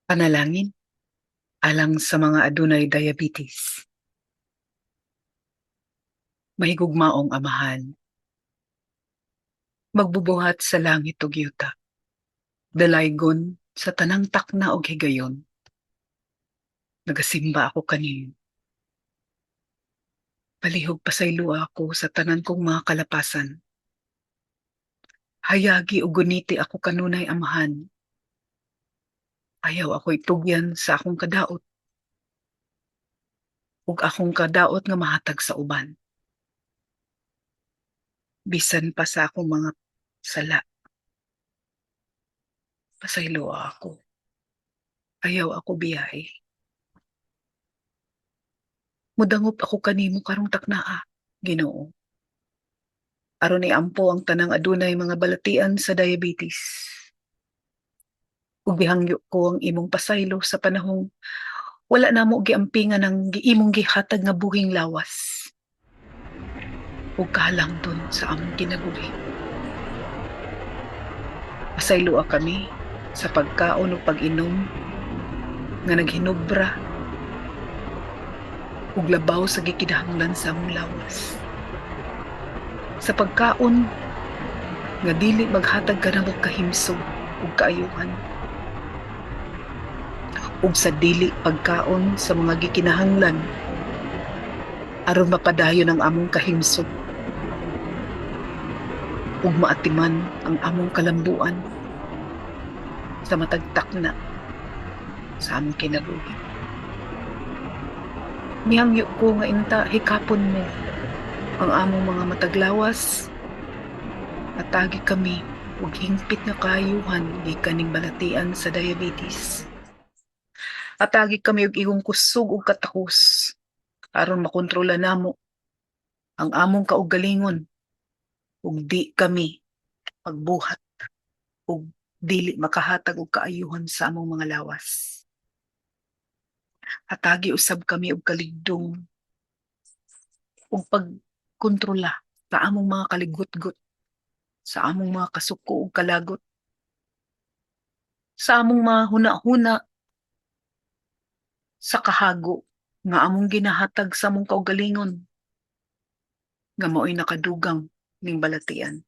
Panalangin alang sa mga adunay diabetes. Mahigugmaong Amahan, magbubuhat sa langit ug yuta, dalaygon sa tanang takna og higayon. Nagasimba ako kanimo. Palihog pasayloa ako sa tanan kong mga kalapasan. Hayagi ug guniti ako kanunay, Amahan. Ayaw ako itugyan sa akong kadaot ug akong kadaot nga mahatag sa uban. Bisan pa sa akong mga sala. Pasayloa ako. Ayaw ako biyahe. Mudangop ako kanimo karong taknaa, Ginoo. Aron iampo ang tanang adunay mga balatian sa diabetes. Ug gihangyo ko ang imong pasaylo sa panahong wala namo giampingan ang imong gihatag nga buhing lawas ug kahalangdon sa among kinabuhi. Pasayloa kami sa pagkaon ug pag-inom nga naghinubra ug labaw sa gikinahanglan sa among lawas. Sa pagkaon nga dili maghatag kanamo kahimsog ug kaayuhan. Ug sa dili pagkaon sa mga gikinahanglan aron mapadayon ang among kahimsog ug maatiman ang among kalambuan sa matag takna sa among kinabuhi. Mihangyo ko nga inta hikapon mo ang among mga mataglawas atagi kami ug hingpit nga kaayuhan gikan ning balatian sa diabetes. Atagi kami og imong kusog ug katakos aron makontrola namo ang among kaugalingon ug di kami pagbuhat ug dili makahatag og kaayuhan sa among mga lawas. Hatagi usab kami og kaligdong ug pagkontrola sa among mga kaligutgot, sa among mga kasuko ug kalagot, sa among mga huna-huna, sa kahago nga among ginahatag sa among kaugalingon nga mao'y nakadugang ning balatian.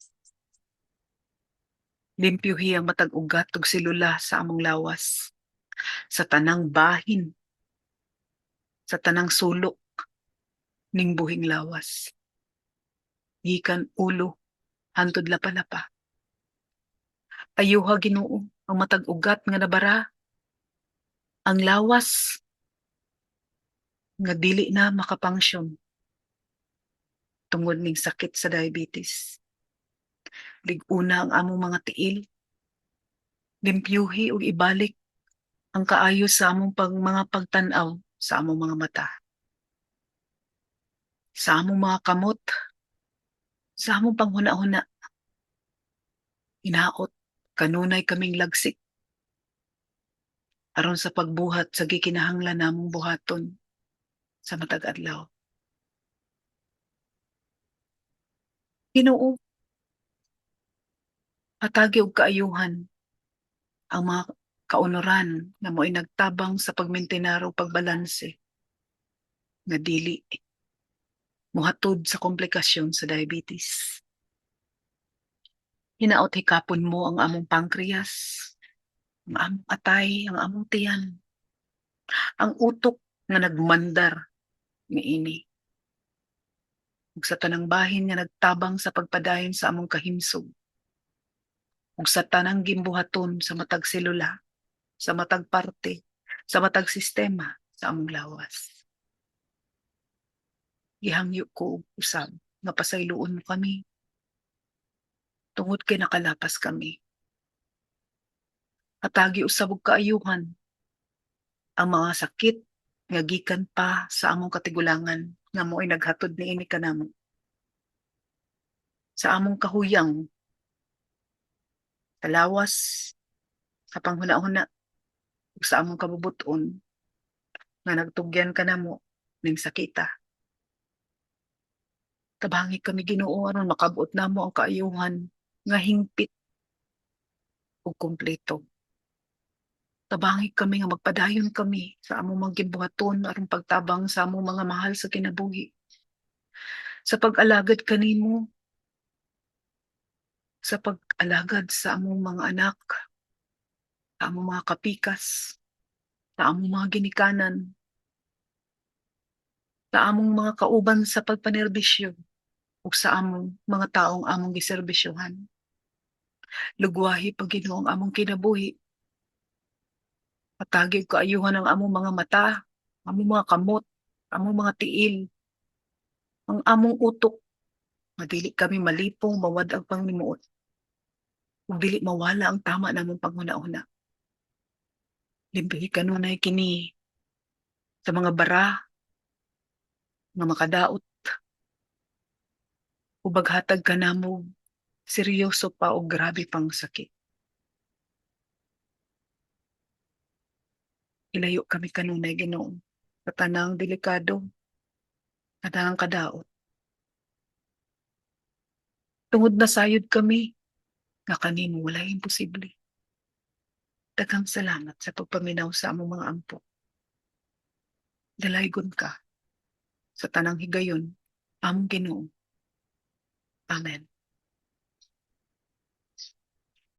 Limpyuhi ang matag ugat ug selula sa among lawas, sa tanang bahin, sa tanang sulok ning buhing lawas. Gikan ulo hantod lapa-lapa. Ayuha, Ginoo, ang matag ugat nga nabara, ang lawas nga dili na makapangsyon tungod ning sakit sa diabetes. Lig-una ang among mga tiil. Limpyuhi ug ibalik ang kaayo sa among mga pagtan-aw sa among mga mata. Sa among mga kamot, sa among panghuna-huna. Hinaot kanunay kaming lagsik aron sa pagbuhat sa gikinahanglan namong buhaton sa matag adlaw. Ginoo, hatagi og kaayuhan ang mga kaunoran nga mo'y nagtabang sa pagmentenar o pagbalanse nga dili mohatod sa komplikasyon sa diabetes. Hinaot hikapon mo ang among pancreas, ang among atay, ang among tiyan, ang utok nga nagmandar niini. Ug sa tanang bahin nga nagtabang sa pagpadayon sa among kahimsog. Ug sa tanang gimbuhaton sa matag selula, sa matag parte, sa matag sistema sa among lawas. Gihangyo ko usab nga pasayloon mo kami tungod kay nakalapas kami. Hatagi usab og kaayuhan ang mga sakit nga gikan pa sa among katigulangan nga mo'y naghatod niini kanamo. Sa among kahuyang, sa lawas, sa panghuna-huna, ug sa among kabubut-on nga nagtugyan kanamo ning sakita. Tabangi kami, Ginoo, aron makab-ot namo ang kaayuhan nga hingpit ug kumpleto. Tabangi kami nga magpadayon kami sa among mga gibuhaton aron pagtabang sa among mga mahal sa kinabuhi, sa pag-alagad kanimo, sa pag-alagad sa among mga anak, sa among mga kapikas, sa among mga ginikanan, sa among mga kauban sa pagpanerbisyo, ug sa among mga taong among giserbisyuhan. Lugwahi pa, Ginoo, ang among kinabuhi. Hatagi og kaayuhan ang among mga mata, among mga kamot, among mga tiil, ang among utok, nga dili kami malipong, mawad-ag panglimuot, ug dili mawala ang tama namong panghuna-huna. Limpihi kanunay kini sa mga bara nga makadaot ug maghatag kanamo seryoso pa o grabe pang sakit. Ilayo kami kanunay, Ginoo, sa tanang delikado, tanang kadaot. Tungod nasayod kami nga kanimo walay imposible. Daghang salamat sa pagpaminaw sa among mga ampo. Dalaygon ka sa tanang higayon, among Ginoo. Amen.